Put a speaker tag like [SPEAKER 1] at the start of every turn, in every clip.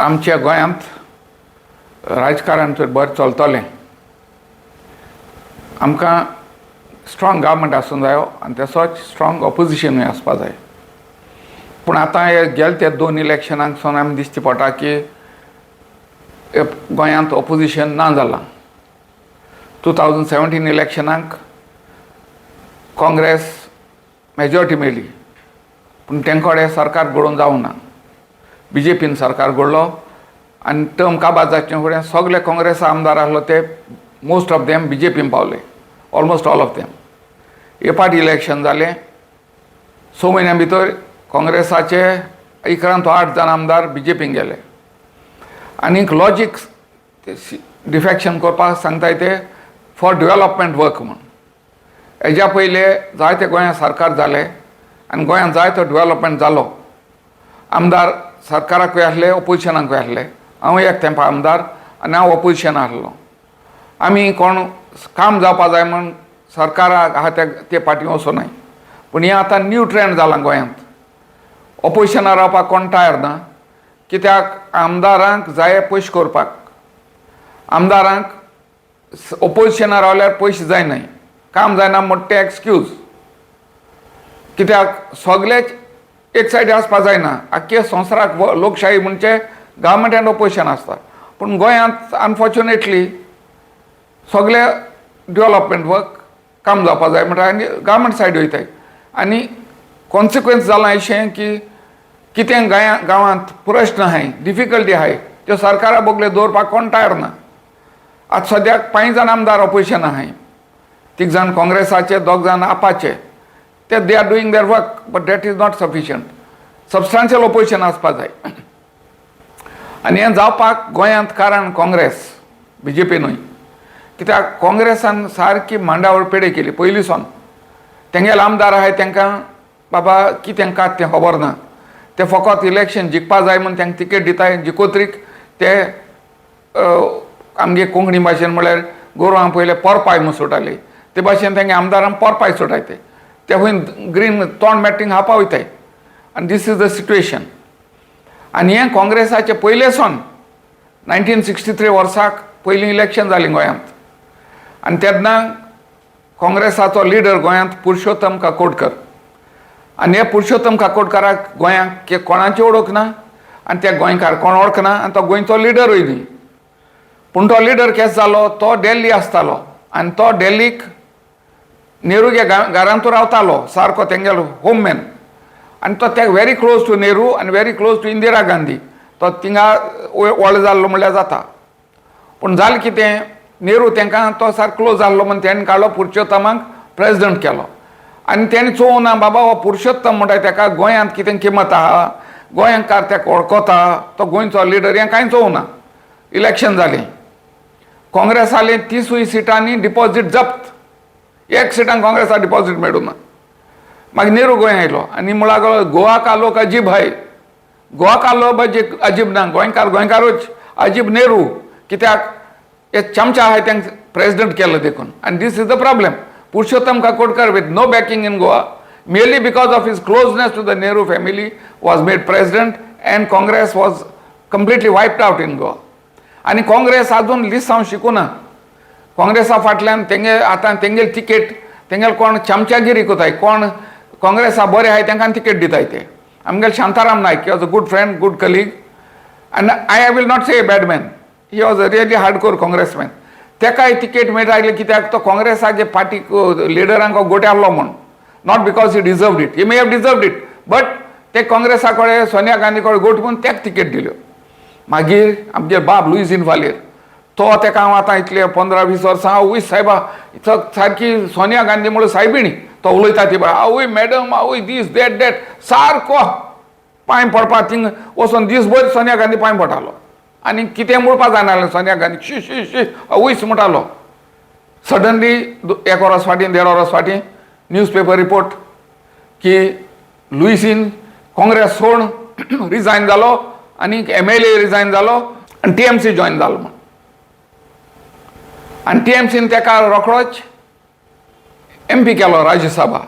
[SPEAKER 1] आमच्या गोंयांत राजकारण तर बरें चलतलें. आमकां स्ट्रॉंग गव्हर्मेंट आसूंक जायो आनी तसोच स्ट्रॉंग ऑपोजिशनूय आसपा जाय. पूण आतां हे गेले ते दोन इलेक्शनाक सावन आमी दिश्टी पडटा की गोंयांत ऑपोजिशन ना जालां. 2017 इलेक्शनाक काँग्रेस मेजॉरिटी मेळ्ळी, पूण तेंकोडे सरकार घडोवन जावंक ना. बीजेपीन सरकार घडलो आनी टर्म काबार जावचे फुडें सगळे काँग्रेस आमदार आसलो ते मोस्ट ऑफ देम बीजेपीन पावले, ऑलमोस्ट ऑल ऑफ देम. हे पाटी इलेक्शन जालें, 6 म्हयन्यां भितर काँग्रेसाचे 11 तो 8 जाण आमदार बीजेपीन गेले. आनीक लॉजीक डिफॅक्शन करपाक सांगताय ते फॉर डेवलपमेंट वर्क म्हूण. हेज्या पयले जायते गोंयांत सरकार जाले आनी गोंयांत जायतो डेवलपमेंट जालो. आमदार सरकाराकूय आसले, ओपोजिशनाकूय आसले. हांव एक तेंपा आमदार आनी हांव ओपोजिशन आसलो. आमी कोण काम जावपा जाय म्हूण सरकाराक आहा ते फाटीं वचोनाय. पूण हें आतां न्यू ट्रेंड जालां गोंयांत. ओपोजिशनार रावपाक कोण तयार ना, कित्याक आमदारांक जाय पयशे करपाक. आमदारांक ओपोजिशनार रावल्यार पयशे जायनाय, काम जायना म्हण तें एक्सक्यूज. कित्याक सगळेच एक सायडी आसपा जायना. आख्खे संवसाराक लोकशाही म्हणजे गव्हर्मेंट एंड ओपोजिशन आसता. पूण गोंयांत अनफॉर्च्युनेटली सगळे डेवलपमेंट वर्क काम जावपा जाय म्हणटा आनी गव्हर्मेंट सायड वयताय. आनी कॉन्सिक्वन्स जालां अशें की कितें गांया गांवांत प्रश्न आहाय, डिफिकल्टी आहाय, त्यो सरकारा बगले दवरपाक कोण तयार ना. आतां सद्याक पांच जाण आमदार ऑपोजिशन आहाय, तीग जाण काँग्रेसाचे, दोग जाण आपाचे. ते they are doing their work, but that is not sufficient. Substantial opposition आसपा जाय. आनी हें जावपाक गोंयांत कारण काँग्रेस, बीजेपी न्हय. कित्याक काँग्रेसान सारकी मांडावळ पेडे केली पयलीं सावन. तेंगेले आमदार आहाय, तांकां बाबा कितें कात तें खबर ना. ते फकत इलेक्शन जिखपा जाय म्हूण तांकां तिकेट दिताय. जिकोत्रीक ते आमगे कोंकणी भाशेन म्हळ्यार गोरवां पयले पोरपाय म्हूण सोडटाली, ते भाशेन तेंगे आमदारांक पोरपाय सोडाय. ते ते खंय ग्रीन तोंड मेट्टींग खावपा वयताय. आनी this is the situation. आनी हें काँग्रेसाचें पयलें सावन, 1963 वर्साक पयलीं इलेक्शन जालीं गोंयांत आनी तेन्ना काँग्रेसाचो लिडर गोंयांत पुरुषोत्तम काकोडकर. आनी हे पुरुषोत्तम काकोडकाराक गोंयांक कोणाची वळख ना आनी ते गोंयकार कोण वळखना आनी तो गोंयचो लिडरूय न्ही. पूण तो लिडर केस जालो, तो दिल्ली आसतालो आनी तो दिल्लीक नेहरूगे घरांतू रावतालो, सारको तेंगेलो होममॅन. आनी तो ते व्हेरी क्लोज टू नेहरू आनी very close to Indira Gandhi. तो थिंगा व्हडलो जाल्लो म्हणल्यार जाता. पूण जालें कितें, नेहरू तांकां तो सारको क्लोज जाल्लो म्हूण तेणें काडलो पुरुषोत्तमाक प्रेजिडंट केलो. आनी तेणें चोवना ना बाबा हो पुरुषोत्तम म्हणटा तेका गोंयांत कितें किंमत आहा, गोंयकार तेका वळखता, तो गोंयचो लिडर, हें कांय चोवना. इलेक्शन जालें, काँग्रेसाले 30ूय सिटांनी डिपॉझीट जप्त. एक सिटान काँग्रेसाक डिपॉझीट मेळूं ना. मागीर नेहरू गोंय आयलो आनी म्हणूं लागलो, "गोवा का लोक अजीब है." गोवा का लोक अजीब अजीब ना, गोंयकार गोंयकारूच. अजीब नेहरू, कित्याक हे चमचा आहाय तांकां प्रेजिडंट केलो देखून. आनी this is the problem. Purushottam Kakodkar, with no backing in Goa, merely because of his closeness to the Nehru family, was made president and Congress was completely wiped out in Goa. आनी काँग्रेस अजून लिसांव शिकूना. काँग्रेसा फाटल्यान तेंगे आतां तेंगेली ticket, तेंगेले कोण चमचागिरी कोताय, कोण काँग्रेसा बरे आहाय तांकां तिकेट दिताय. ते आमगेले Shantaram Naik, he was a good friend, good colleague and I will not say a bad man. He was a really hard core Congressman. तेकाय तिकेट मेळटा आयले कित्याक तो काँग्रेसाचे पार्टीक लिडरांक गोटे आहलो म्हूण, not because he deserved it. He may have deserved it, but ते काँग्रेसा कडेन, सोनिया गांधी कडेन गोट म्हूण तेक तिकेट दिल्यो. मागीर आमगे बाब लुईझीन फालेर, तो तेका हांव आतां इतले 15-20 वर्सां, आवय सायबा, सारकी सोनिया गांधी म्हणून सायबिणी. तो उलयता ती बाय, आवय मॅडम, आवय दीस that that, सारको पांय पडपा थिंग वचोन दीसभर सोनिया गांधी पांय पडटालो. आनी कितें म्हणपा जायना जालें सोनिया गांधी, शी शी शी आवयस म्हणटालो. सडनली एक वरस फाटीं, देड वरस फाटीं न्यूज पेपर रिपोर्ट की लुईसीन काँग्रेस सोड रिजायन जालो आनी एमएलए रिजायन जालो आनी टीएमसी जॉयन जालो म्हण. आनी टीएमसीन तेका रोखडोच एमपी केलो राज्यसभा.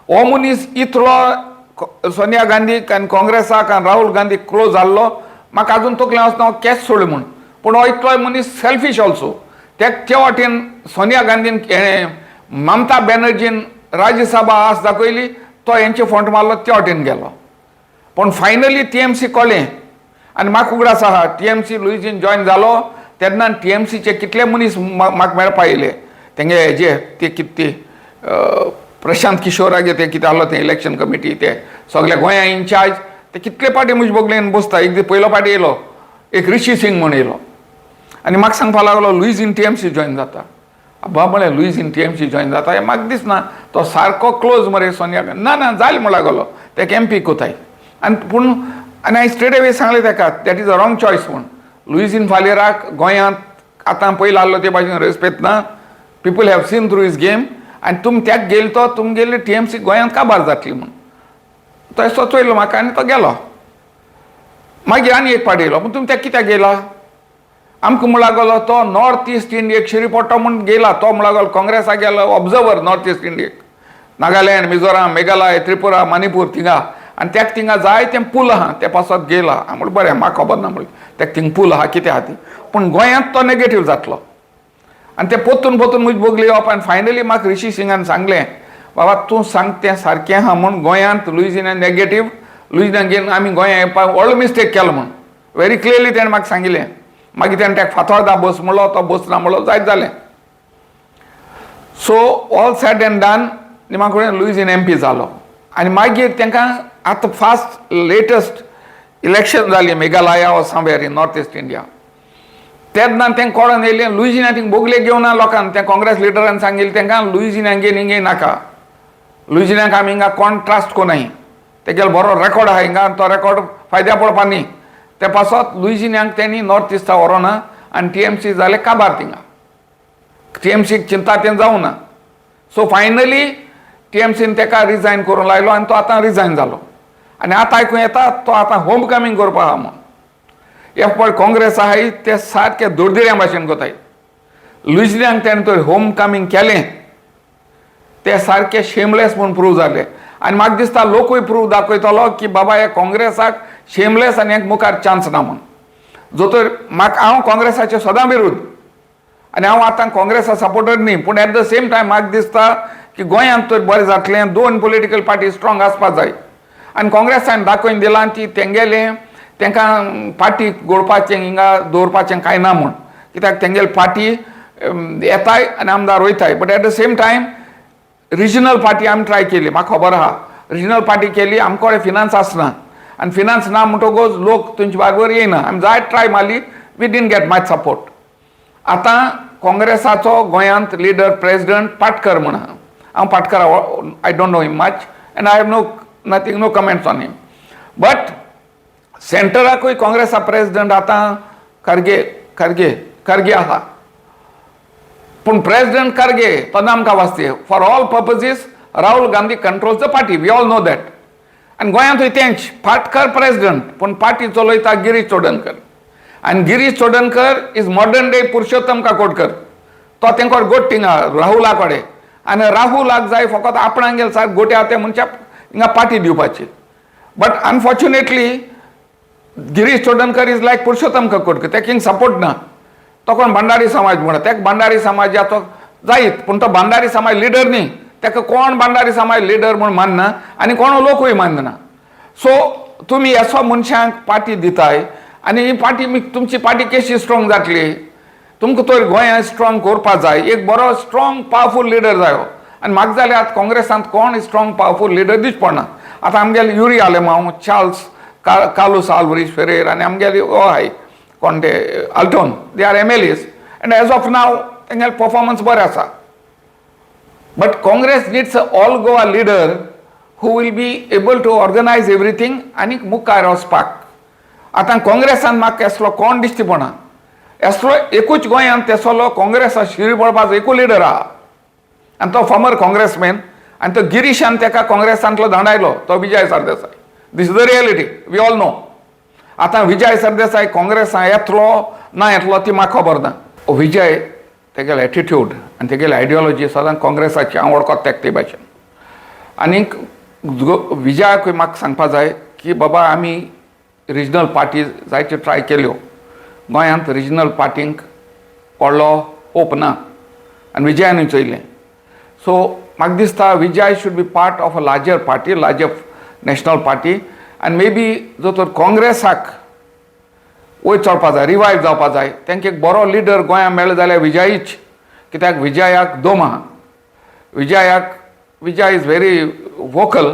[SPEAKER 1] हो मनीस इतलो सोनिया गांधीक आनी काँग्रेसाक आनी राहुल गांधीक क्लोज जाल्लो. म्हाका आजून तकलें वचना हो कॅश सोडलो म्हूण. पूण हो इतलोय मनीस सेल्फीश ऑल्सो. ते वाटेन सोनिया गांधीन हेणें ममता बॅनर्जीन राज्यसभा आस दाखयली, तो हेंचे फोंट मारलो, ते वाटेन गेलो. पूण फायनली टीएमसी कळ्ळें आनी म्हाका उगडास आहा, टीएमसी लुईजीन जॉयन जालो तेन्ना टीएमसीचे कितले मनीस म्हाका मेळपा येयले. तेंगे हेजे ते कितें ती प्रशांत किशोरागे ते कितें आहलो तें इलेक्शन कमिटी, ते सगळे गोंया इनचार्ज, ते कितले पाटी म्हजे बगलेन बसता. एक दीस पयलो पाटी येयलो एक ऋषी सिंग म्हूण येयलो आनी म्हाका सांगपा लागलो लुईजीन टीएमसी जॉयन जाता. अब्बा म्हळें, लुईजीन टीएमसी जॉयन जाता हें म्हाका दिसना, तो सारको क्लोज मरे सोनिया. ना ना जालें म्हण लागलो, तेका एमपी कोताय. आनी पूण आनी हांवें स्ट्रेट अवे सांगलें तेका, that is a wrong choice म्हूण. लुईजीन फालेराक गोंयांत आतां पयलो आहलो ते भाशेन रेस्पेत ना, people have seen through his game. आनी तुमी त्याक गेले तो तुमगेली टीएमसी गोंयांत काबार जातली म्हूण. तो असो चोयलो म्हाका आनी तो गेलो. मागीर आनी एक पाटी येयलो, पूण तुमी त्याक कित्याक गेला? आमकां म्हण लागलो तो नॉर्थ इस्ट इंडियेक शिरी पडटा म्हूण गेला तो. म्हण लागलो काँग्रेसाक गेलो ऑब्जर्वर नॉर्थ इस्ट इंडियेक, नागालँड, मिझोराम, मेघालय, त्रिपुरा, मणिपूर थिंगा. आनी तेका थिंगा जाय तें पूल आहा, ते पासत गेला. हांव म्हणलें बरें, म्हाका खबर ना म्हणलें तेका थिंग पूल आहा कितें आहा ती, पूण गोंयांत तो नेगेटीव जातलो. आनी तें पोत्तून पोत्तून म्हजी बगली येवप आनी फायनली म्हाका ऋषी सिंगान सांगलें, बाबा तूं सांग तें सारकें आहा म्हूण, गोंयांत लुईजिना नेगेटीव, लुईजिना घेवन आमी गोंया येवपाक व्हडलो मिस्टेक केलो म्हूण व्हेरी क्लियरली तेणें म्हाका सांगिल्लें. मागीर तेणें तेका फातोर्दा बस म्हणलो, तो बस ना म्हणलो, जायत जालें. So all said and done, Nima कडेन लुईजीन एमपी जालो. आनी मागीर तांकां आतां फास्ट लेटस्ट इलेक्शन जाली Meghalaya or somewhere in North East India, तेन्ना तें कळोन येयलें लुईजिना थिंग बोगले घेवना लोकांक. त्या काँग्रेस लिडरान सांगिल्लें तांकां, लुईजिनाक घेवन हिंगे नाका, लुईजिनाक आमी हिंगा कोण ट्रस्ट कोनाय, तेगेलो बरो रेकॉर्ड आहा हिंगा, तो रेकॉर्ड फायद्या पडपा न्ही. ते पासत लुईजिन्याक तेणी नॉर्थ इस्टा व्हरोना आनी टीएमसी जाले काबार थिंगा, टीएमसीक चिंता तें जावना. सो फायनली टीएमसीन तेका रिजायन करूंक लायलो आनी तो आतां रिजायन जालो. आनी आतां आयकूं येता तो आतां होम कमींग करपा आहा म्हूण. हे पळय काँग्रेस आहाय ते सारके दोरदिऱ्यां भाशेन कोताय. लुईजिन्याक तेणें तर होम कमींग केलें, ते सारके शेमलेस म्हूण प्रूव जाले. आनी म्हाका दिसता लोकूय प्रूव दाखयतलो की बाबा हे काँग्रेसाक शेमलेस आनी एक मुखार चान्स ना म्हूण. जो तर म्हाका, हांव काँग्रेसाचे सदां विरुद्ध आनी हांव आतां काँग्रेसा सपोर्टर न्ही, पूण एट the same time म्हाका दिसता की गोंयांत तर बरें जातलें दोन पॉलिटिकल पार्टी स्ट्रॉंग आसपा जाय. आनी काँग्रेसान दाखोवन दिलां ती तेंगेलें तेंकां पार्टी गोडपाचें हिंगा दवरपाचें कांय ना म्हूण, कित्याक तेंगेले पार्टी येताय आनी आमदार वयताय. But at the same time regional party आमी ट्राय केली, म्हाका खबर आहा, रिजनल पार्टी केली, आमकां कडेन फिनान्स आसना आनी फिनान्स ना म्हणटकूच लोक तुमचे बारबर येयना. आमी जायत ट्राय मारली, we didn't get much support. आतां काँग्रेसाचो गोंयांत लिडर प्रेसिडंट पाटकर म्हूण आहा. हांव Patkar I don't know him much and I have no nothing, no comments on him, but सेंटराकूय काँग्रेसा प्रेसिडंट आतां खरगे खरगे खरगे आसा. पूण प्रेसिडंट खरगे तो नामका वास्ते, for all purposes Rahul Gandhi controls the party, we all know that. आनी गोंयांतूय तेंच, पाटकर प्रेसिडंट पूण पार्टी चलयता गिरीश चोडणकर. आनी Girish Chodankar is modern day Purushottam Kakodkar. तो तेंकोड गोट थिंगा राहुला कडेन आनी राहुलाक जाय फकत आपणागेर सारक गोटे आहा ते मनशाक हिंगा पार्टी दिवपाची. But unfortunately Girish Chodankar is like Purushottam Kakodkar, तेका हिंग सपोर्ट ना. तो कोण भंडारी समाज म्हणा, तेका भंडारी समाजाचो जायत, पूण तो भंडारी समाज लिडर न्ही. तेका कोण भंडारी समाज लिडर म्हूण मानना आनी कोण लोकूय मानना. सो तुमी असो मनशांक पार्टी दिताय आनी ही पार्टी तुमची पार्टी कशी स्ट्रॉंग जातली? तुमकां तर गोंयांत स्ट्रॉंग करपा जाय, एक बरो स्ट्रॉंग पावरफूल लिडर जायो. आनी म्हाका जाल्यार आतां काँग्रेसांत कोण स्ट्रॉंग पावरफूल लिडर दिस पडना. आतां आमगेले युरी आलेमांव, चार्ल्स कार्लूस आल्वरीस फेरेर आनी आमगेले हो आहाय कोण ते अल्टोन, they are MLAs and as of now तेंगेले परफॉर्मन्स बरें आसा. But Congress needs a all Goa leader who will be able to organize everything आनी मुखार वचपाक. आतां काँग्रेसान म्हाका असलो कोण दिश्टी पडना असलो एकूच गोंयांत तेसलो काँग्रेसा शिरी पडपाचो एकूच लिडर आहा आनी तो फॉर्मर काँग्रेसमॅन आनी तो गिरीशान तेका काँग्रेसांतलो धांडायलो, तो Vijay Sardesai. This is the reality, we all know. आतां विजय सरदेसाय काँग्रेसान येतलो ना येतलो ती म्हाका खबर ना. विजय तेगेले एटिट्यूड आनी तेगेली आयडियोलॉजी सदां काँग्रेसाची, हांव वळखता तेका ते भाशेन. आनीक विजयाकूय म्हाका सांगपा जाय की बाबा आमी रिजनल पार्टी जायत्यो ट्राय केल्यो. गोंयांत रिजनल पार्टींक व्हडलो होप ना आनी विजयानूय चोयलें. सो म्हाका दिसता, Vijay should be part of a larger party, larger national party. आनी मे बी जो तर काँग्रेसाक वयर चडपा जाय, रिवायव जावपा जाय, तांकां एक बरो लिडर गोंयांत मेळ्ळो जाल्यार विजयीच. कित्याक विजयाक दम आहा, विजयाक, Vijay is very vocal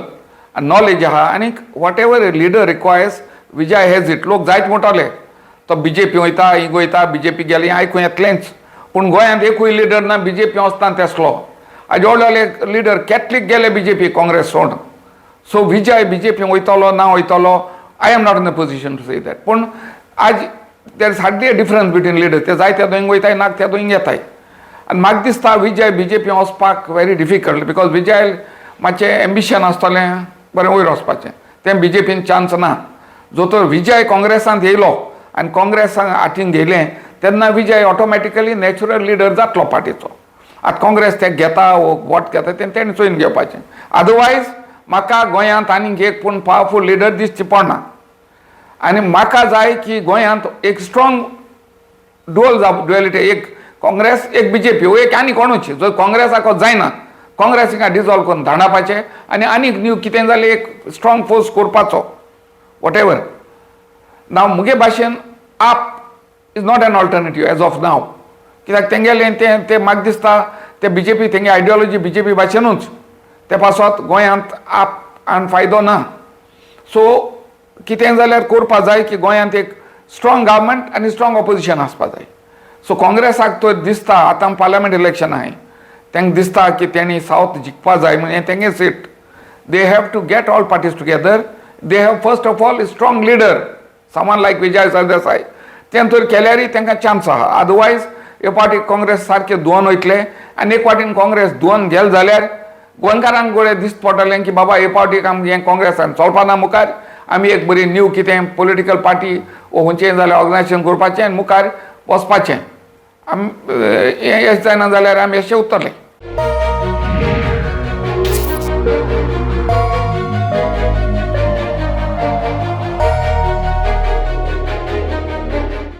[SPEAKER 1] आनी नॉलेज आहा आनी whatever leader requires, Vijay has it. लोक जायत म्हणटाले, तो बीजेपी वयता, हिंग वयता, बीजेपी गेले, आयकूं येतलेंच. पूण गोंयांत एकूय लिडर ना बीजेपी वचना तेसलो. आयज व्हडले लिडर कॅथलीक गेले बीजेपी, काँग्रेस सोड. सो विजय बीजेपी वयतलो ना वयतलो, I am not in the position to say that. पूण आज there is hardly a difference between leader. ते जाय त्या दोंग वयताय, नाक त्या दोंग येताय. आनी म्हाका दिसता, विजय बीजेपी वचपाक व्हेरी डिफिकल्ट, because Vijay मातशें एम्बिशन आसतलें बरें वयर वचपाचें. तें बीजेपीन चान्स ना. जो तर विजय काँग्रेसांत येयलो आनी काँग्रेसान हातीन घेयलें, तेन्ना विजय ऑटोमॅटिकली नॅचरल लिडर जातलो पार्टीचो. आतां काँग्रेस ते घेता वोट घेता, तें तेणें चोयन घेवपाचें. अदरवायज म्हाका गोंयांत आनीक एक पूण पावरफूल लिडर दिसची पडना. आनी म्हाका जाय की गोंयांत एक स्ट्रॉंग डुअल जाव, ड्युएलिटी, एक काँग्रेस, एक बीजेपी, वो एक आनी कोणूच. जर काँग्रेसाक जायना, काँग्रेस हिंगा डिजॉल्व करून धांवडावपाचें आनी आनीक न्यू कितें जालें, एक स्ट्रॉंग फोर्स करपाचो, what ever. नाव मुगे भाशेन AAP is not an alternative as of now, कित्याक तेंगेलें तें तें म्हाका दिसता ते बीजेपी, तेंगे आयडियोलॉजी बीजेपी भाशेनूच. ते पासत गोंयांत आप आनी फायदो ना. सो कितें जाल्यार करपा जाय की गोंयांत एक स्ट्रॉंग गव्हर्मेंट आनी स्ट्रॉंग ऑपोजिशन आसपा जाय. सो काँग्रेसाक तर दिसता, आतां पार्लमेंट इलेक्शन आहाय, तांकां दिसता की तेणी सावथ जिखपा जाय म्हणजे तेंगे seat, they have to get all parties together. They have first of all strong leader, someone like Vijay Sardesai. तें तर केल्यारय तांकां चान्स आहा. अदरवायज हे फावटी काँग्रेस सारकें धुवन वयतले आनी एक फावटीन काँग्रेस धुवन गेले जाल्यार गोंयकारांक गोळे दिसत पडटलें की बाबा, हे फावटी आमकां हें काँग्रेसान चलपा ना, मुखार आमी एक बरी न्यू कितें पॉलिटिकल पार्टी वो खंयचें जाल्यार ऑर्गनायझेशन करपाचें आनी मुखार वचपाचें. आम हें येश जायना जाल्यार आमी अशें उरतलें.